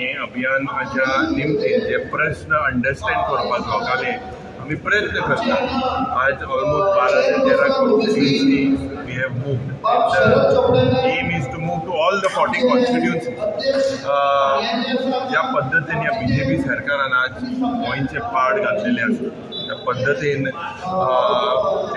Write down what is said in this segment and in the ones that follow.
हे अभियानाच्या निमतीन जे प्रश्न अंडरस्टँड करपाक लोकांले आमी प्रयत्न करतात. आज almost 12 ते 13 constituency we have moved. Aim is to move to all the 40 constituency. ज्या पद्दतीन ह्या बीजेपी सरकारान आज गोंयचे पाड घातलेले आसा त्या पद्दतीन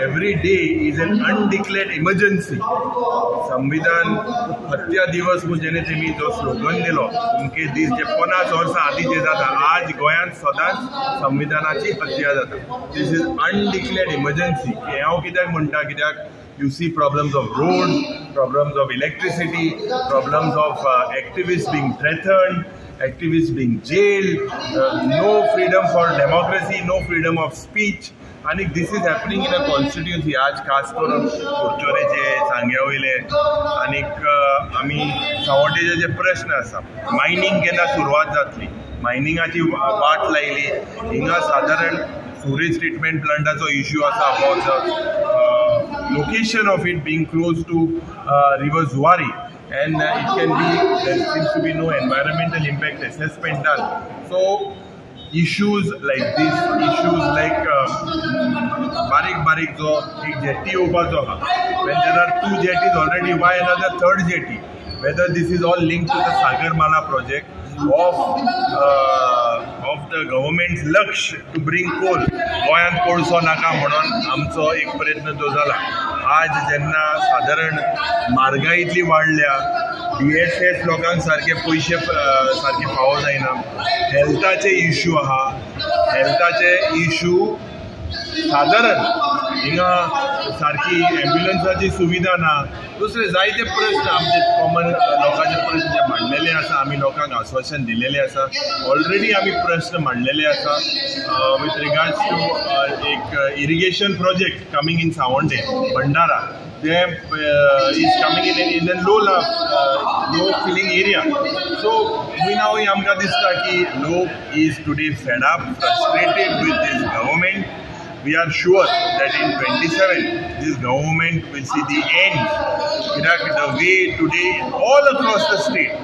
every day is an undeclared emergency. संविधान हत्या दिवस म्हणजे तेमी जो स्लोगन दिलो उनके दीस जे 50 वर्सां आदीं जे जाता, आज गोंयांत सदांच संविधानाची हत्या जाता. This is undeclared emergency. हें हांव कित्याक म्हणटा, कित्याक you see problems of roads, problems of electricity, problems of activists being threatened, activists being jailed, no freedom for democracy, no freedom of speech. And this is happening in a constituency. आज खास करून कुडचोरेचे, सांग्या वयले आनीक आमी सांवड्डेचे जे प्रश्न आसा, mining केन्ना सुरवात जातली, मायनिंगाची वाट लायली. हिंगा सादारण सुरेज ट्रिटमेंट प्लांटाचो इश्यू आसा about the location of it being close to river Zuari, and it can be, there seems to be no environmental impact assessment done. So issues like this, issues like बारीक बारीक जो एक jetty येवपाचो आहा, when there are 2 jetties already, why another third jetty? Whether this is all linked to the Sagarmala project of the government's लक्ष्य to bring coal, गोंयांत कोळसो नाका म्हणून आमचो एक प्रयत्न जो जाला. आज जेन्ना सादारण म्हारगाय इतली वाडल्या, DSS लोकांक सारके पयशे सारके फावो जायना, हेल्थाचे इश्यू आहा, हेल्थाचे इश्यू सादारण हिंगा सारकी एम्ब्युलन्साची सुविधा ना. दुसरे जायते प्रश्न आमचे कॉमन लोकांचे प्रश्न जे मांडलेले आसा, आमी लोकांक आश्वासन दिलेले आसा, ऑलरेडी आमी प्रश्न मांडलेले आसा with regards to एक irrigation project coming in Sawarde Bhandara, ते is coming in a low filling area. So नाव आमकां दिसता की लोक is today fed up, frustrated with this government. We are sure that in 27 this government will see the end. कित्याक the way today all across the state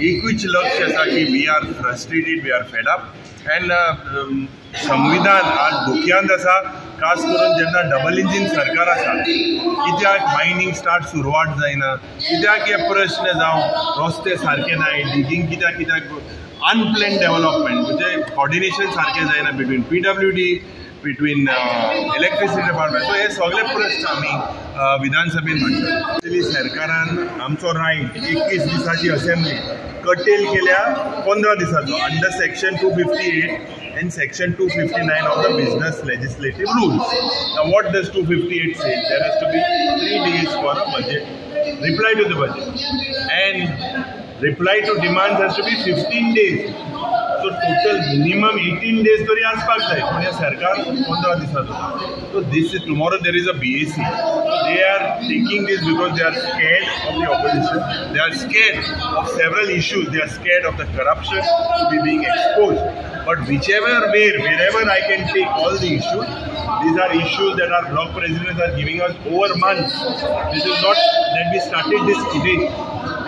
एकूच लक्ष आसा की we are frustrated, we are fed up, and संविधान आज धोक्यांत आसा. खास करून जेन्ना डबल इंजीन सरकार आसा, कित्याक मायनींग स्टार्ट सुरवात जायना, कित्याक हे प्रश्न जावं रस्ते सारके नाय, डिगींग कित्याक कित्याक अनप्लॅन डेव्हलपमेंट म्हणजे कॉर्डिनेशन सारकें जायना between PWD, between electricity department. So हे सगळे प्रश्न आमी विधानसभेन मांडटात. एक्चुअली सरकारान आमचो रायट 21 दिसाची असेंब्ली कटेल केल्या 15 दिसाचो under section 258 and section 259 of the business legislative rules. Now what does 258 say? There has to be 3 days for a budget, reply to the budget, and reply to demands has to be 15 days. So total minimum 18 days तरी आसपाक जाय, पूण हें सरकार 15 दिसां जाता. So this is tomorrow there is a BAC. They are taking this because they are scared of the opposition. They are scared of several issues. They are scared of the corruption to be being exposed. But whichever way, wherever I can take all the issues, these are issues that our block presidents are giving us over months. This is not that we started this today.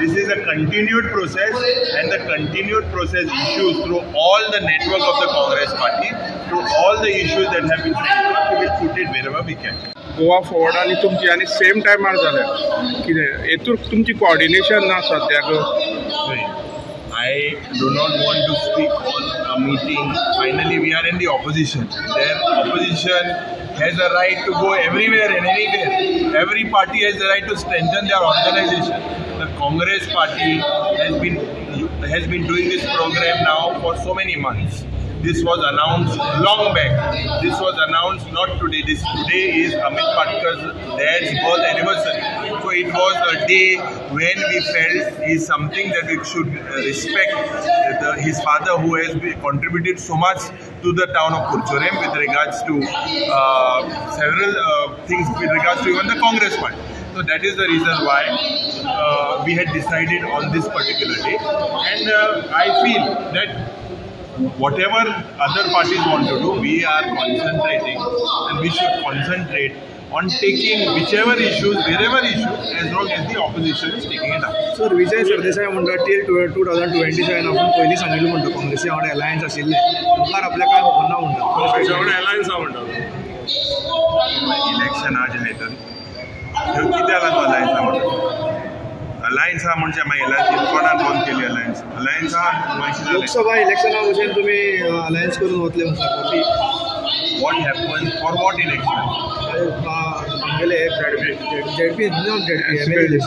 This is a continued process, and the continued process issues through all the network of the Congress party, through all the issues that have been sent to us, we will put it wherever we can. Goa forward आनी तुमची आनी same टायमार जाल्या कितें हेतूर तुमची coordination ना सद्याक? I do not want to speak on a meeting. Finally, we are in the opposition. Their opposition has a right to go everywhere and anywhere. Every party has the right to strengthen their organization. The Congress party has been doing this program now for so many months. This was announced long back. This was announced not today. This today is Amit Patkar's dad's birth anniversary. So it was a day when we felt is something that we should respect his father, who has contributed so much to the town of Curchorem with regards to several things with regards to even the Congress party. So that is the reason why we had decided on this particular day. And I feel that whatever other parties want to do, we are concentrating, and we should concentrate on taking whichever issues, wherever issue, as long as the opposition is taking it up. Sir, Vijay Sardesai म्हणटा till 2027 आपूण पयलीं सांगिल्लें म्हणटा काँग्रेसी वांगडा alliance आशिल्लें, मुखार आपल्याक कांय खबर ना म्हणटा. अलायन्स आहा म्हणटा इलेक्शन आज जाय तर कित्याक लागून अलायन्स आहा म्हणटा? अलायन्स आहा म्हणजे मागीर अलायन्स कोणाक बंद केली? अलायन्स अलायन्स आहा मातशें जालें. लोकसभा इलेक्शना भशेन तुमी अलायन्स करून वतले म्हणटा. What happen for what election? आमगेले ZP MLA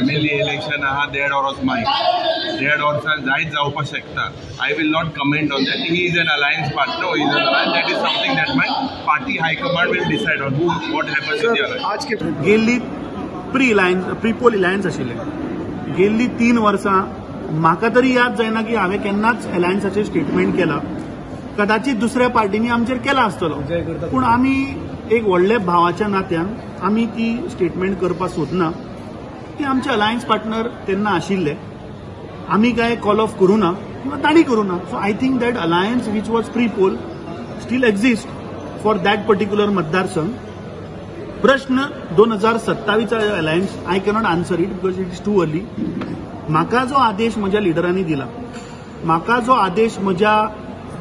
MLA election आहा देड वरस मागीर, देड वर्सां जायत जावपाक शकता. I will not comment on that. He is an alliance partner, is an alliance, that is something that my party high command will decide on who what happens in the alliance. आज गेल्ली pre alliance pre-poll alliance आशिल्लें गेल्ली 3 वर्सां म्हाका तरी याद जायना की हांवें केन्नाच अलायन्साचेर स्टेटमेंट केलां. कदाचित दुसऱ्या पार्टींनी आमचेर केला आसतलो, पूण आमी एक व्हडल्या भावाच्या नात्यान आमी ती स्टेटमेंट करपाक सोदना. ती आमचे अलायन्स पार्टनर तेन्ना आशिल्ले, आमी काय कॉल ऑफ करूं ना किंवा तांणी करूं ना. So I think that alliance which was pre poll still exist for that particular मतदारसंघ. प्रश्न 2027 alliance I cannot answer it because it is too early. म्हाका जो आदेश म्हज्या लिडरांनी दिला, म्हाका जो आदेश म्हज्या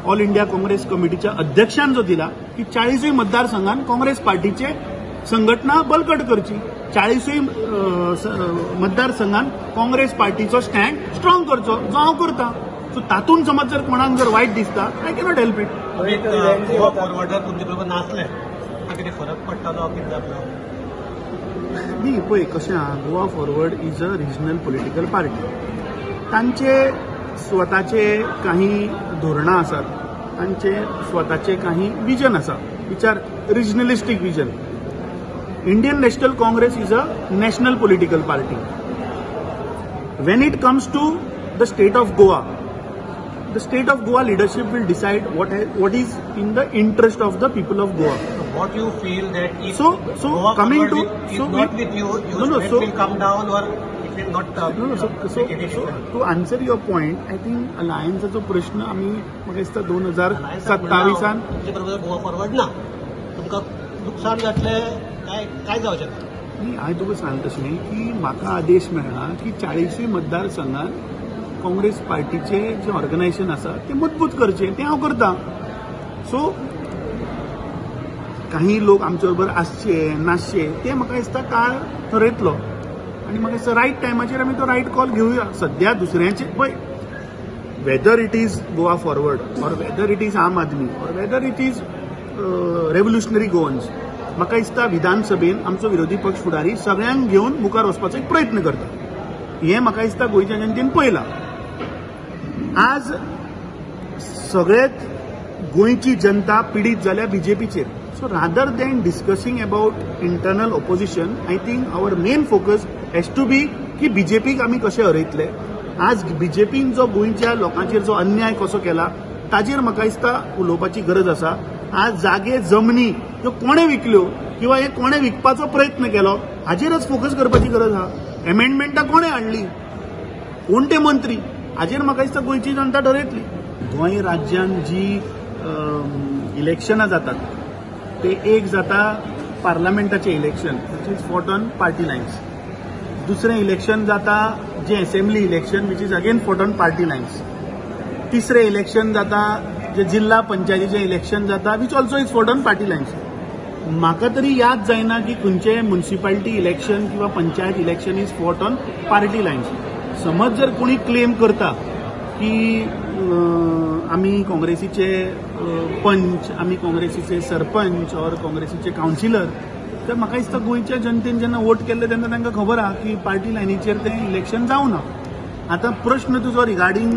ऑल इंडिया काँग्रेस कमिटीच्या अध्यक्षान जो दिला की 40 मतदारसंघान काँग्रेस पार्टीचे संघटना बळकट करची, 40 मतदारसंघान काँग्रेस पार्टीचो स्टँड स्ट्रॉंग करचो, जो हांव करता. सो तातूंत समज जर कोणाक जर वायट दिसता, I cannot help it. Forwarder तुमचे बरोबर नासले कितें फरक पडटलो कितें जातलो? न्ही, पळय कशें आहा, Goa forward is a regional political party. तांचे स्वताचे काही धोरणां आसात, तांचे स्वताचे काही विजन आसा, which are regionalistic vision. Indian National Congress is a national political party. When it comes to the state of Goa, the state of Goa leadership will decide what is in the interest of the people of Goa. So what you feel that if so Goa coming to is so not with you, your no, strength so, will come down or it will not no, so to answer your point, I think allianceचो प्रश्न आमी म्हाका दिसता 2027 तुमचे बरोबर Goa forward ना, तुमकां नुकसान जातलें काय काय जावचें ना? न्ही, हांवें तुका सांगता तशें की म्हाका आदेश मेळ्ळा की 40 मतदारसंघात काँग्रेस पार्टीचे जे ऑर्गनायझेशन आसा ते मजबूत करचें, तें हांव करता. सो काही लोक आमचे बरोबर आसचे नासचे ते म्हाका दिसता काळ थरयतलो आनी म्हाका दिसता रायट टायमाचेर आमी तो रायट कॉल घेवया. सद्या दुसऱ्यांचे पळय, whether it is Goa forward or whether it is Aam Aadmi or whether it is revolutionary Goans, म्हाका दिसता विधानसभेन आमचो विरोधी पक्ष फुडारी सगळ्यांक घेवन मुखार वचपाचो एक प्रयत्न करता. हें म्हाका दिसता गोंयच्या जनतेन पळयलां. आज सगळेच गोंयची जनता पिडीत जाल्या बीजेपीचेर. So rather than discussing about internal opposition, I think our main focus has to be की बीजेपीक आमी कशें हरयतले. आज बीजेपीन जो गोंयच्या लोकांचेर जो अन्याय कसो केला ताजेर म्हाका दिसता उलोवपाची गरज आसा. आज जागे जमनी ह्यो कोणें विकल्यो किंवा हे कोणें विकपाचो प्रयत्न केलो हाजेरच फोकस करपाची गरज आसा. एमेंडमेंटां कोणें हाडली, कोण ते मंत्री, हाजेर म्हाका दिसता गोंयची जनता ठरयतली. गोंय राज्यान जी इलेक्शनां जातात ते एक जाता पार्लमेंटाचें election which is fought on party lines, दुसरें इलेक्शन जाता जें assembly election which is again fought on party lines, तिसरें इलेक्शन जाता जे जिल्हा पंचायतीचें इलेक्शन जाता which also is fought on party lines. म्हाका तरी याद जायना की खंयचें म्युनिसिपालिटी इलेक्शन किंवा panchayat election is fought on party lines. समज जर कोणी क्लेम करता की आमी काँग्रेसीचे पंच, आमी काँग्रेसीचे सरपंच ऑर काँग्रेसीचे कावन्सिलर, तर म्हाका दिसता गोंयच्या जनतेन जेन्ना वोट केल्ले तेन्ना तांकां खबर आहा की पार्टी लायनीचेर तें इलेक्शन जावना. आतां प्रश्न तुजो रिगार्डींग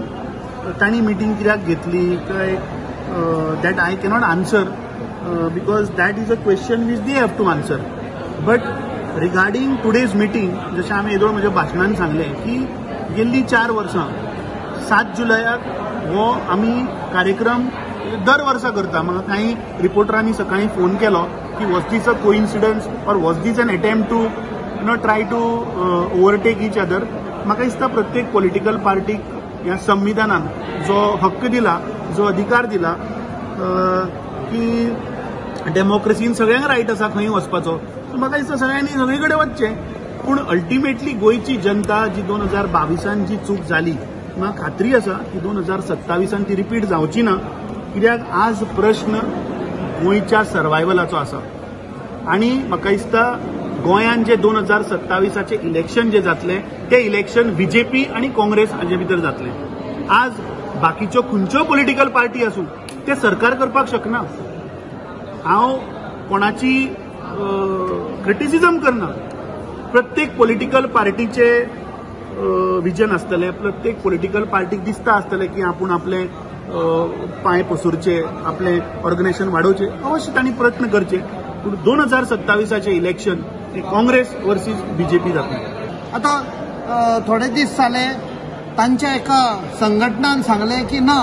तांणी मिटींग कित्याक घेतली काय, that I cannot answer because that is a question which they have to answer. But regarding today's meeting, जशें आमी येदोळ म्हज्या भाशणान सांगलें की गेल्लीं 4 वर्सां 7 जुलयाक हो आमी कार्यक्रम दर वर्सा करता. म्हाका कांय रिपोर्टरांनी सकाळीं फोन केलो की was this a coincidence or was this an attempt to you know try to overtake each other. म्हाका दिसता प्रत्येक पॉलिटिकल पार्टीक ह्या संविधानान जो हक्क दिला, जो अधिकार दिला की डेमोक्रेसीन सगळ्यांक रायट आसा खंय वचपाचो. सो म्हाका दिसता सगळ्यांनी सगळे कडेन वचचें, पूण अल्टिमेटली गोंयची जनता जी 2022 जी चूक जाली, म्हाका खात्री आसा की 2027 ती रिपीट जावची ना. कित्याक आज प्रश्न गोंयच्या सर्वायवलाचो आसा आनी म्हाका दिसता गोंयांत जे 2027 इलेक्शन जे जातलें तें इलेक्शन बीजेपी आनी काँग्रेस हाजे भितर जातलें. आज बाकीच्यो खंयच्यो पॉलिटिकल पार्टी आसूं ते सरकार करपाक शकना. हांव कोणाची क्रिटिसिजम करना, प्रत्येक पॉलिटिकल पार्टीचे विजन आसतलें, प्रत्येक पॉलिटिकल पार्टीक दिसता आसतलें की आपूण आपले पांय पसरचे, आपलें ऑर्गनायझेशन वाडोवचें, अवश्य तांणी प्रयत्न करचे. पूण 2027 इलेक्शन हे काँग्रेस वर्सीस बीजेपी जातलें. आतां थोडे दीस जाले तांच्या एका संघटनान सांगलें की ना,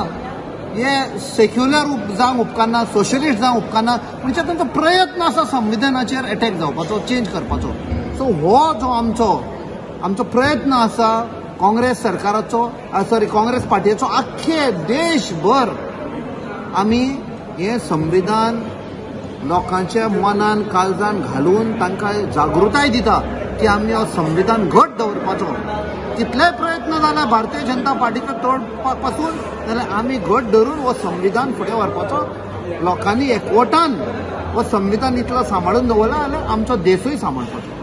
हे सेक्युलर जावंक उपकारना, सोशलिस्ट जावंक उपकारना, म्हणजे तांचो प्रयत्न आसा संविधानाचेर एटॅक जावपाचो, चेंज करपाचो. सो हो जो आमचो प्रयत्न आसा काँग्रेस सरकाराचो, सॉरी काँग्रेस पार्टीचो, आख्खे देशभर आमी हें संविधान लोकांच्या मनान काळजान घालून तांकां जागृताय दिता की आमी हो संविधान घट दवरपाचो. कितलेय प्रयत्न जाला भारतीय जनता पार्टीचो तोडपा पासून, जाल्यार आमी घट धरून हो संविधान फुडें व्हरपाचो. लोकांनी एकवटान हो संविधान इतलो सांबाळून दवरला जाल्यार आमचो देशूय सांबाळपाचो.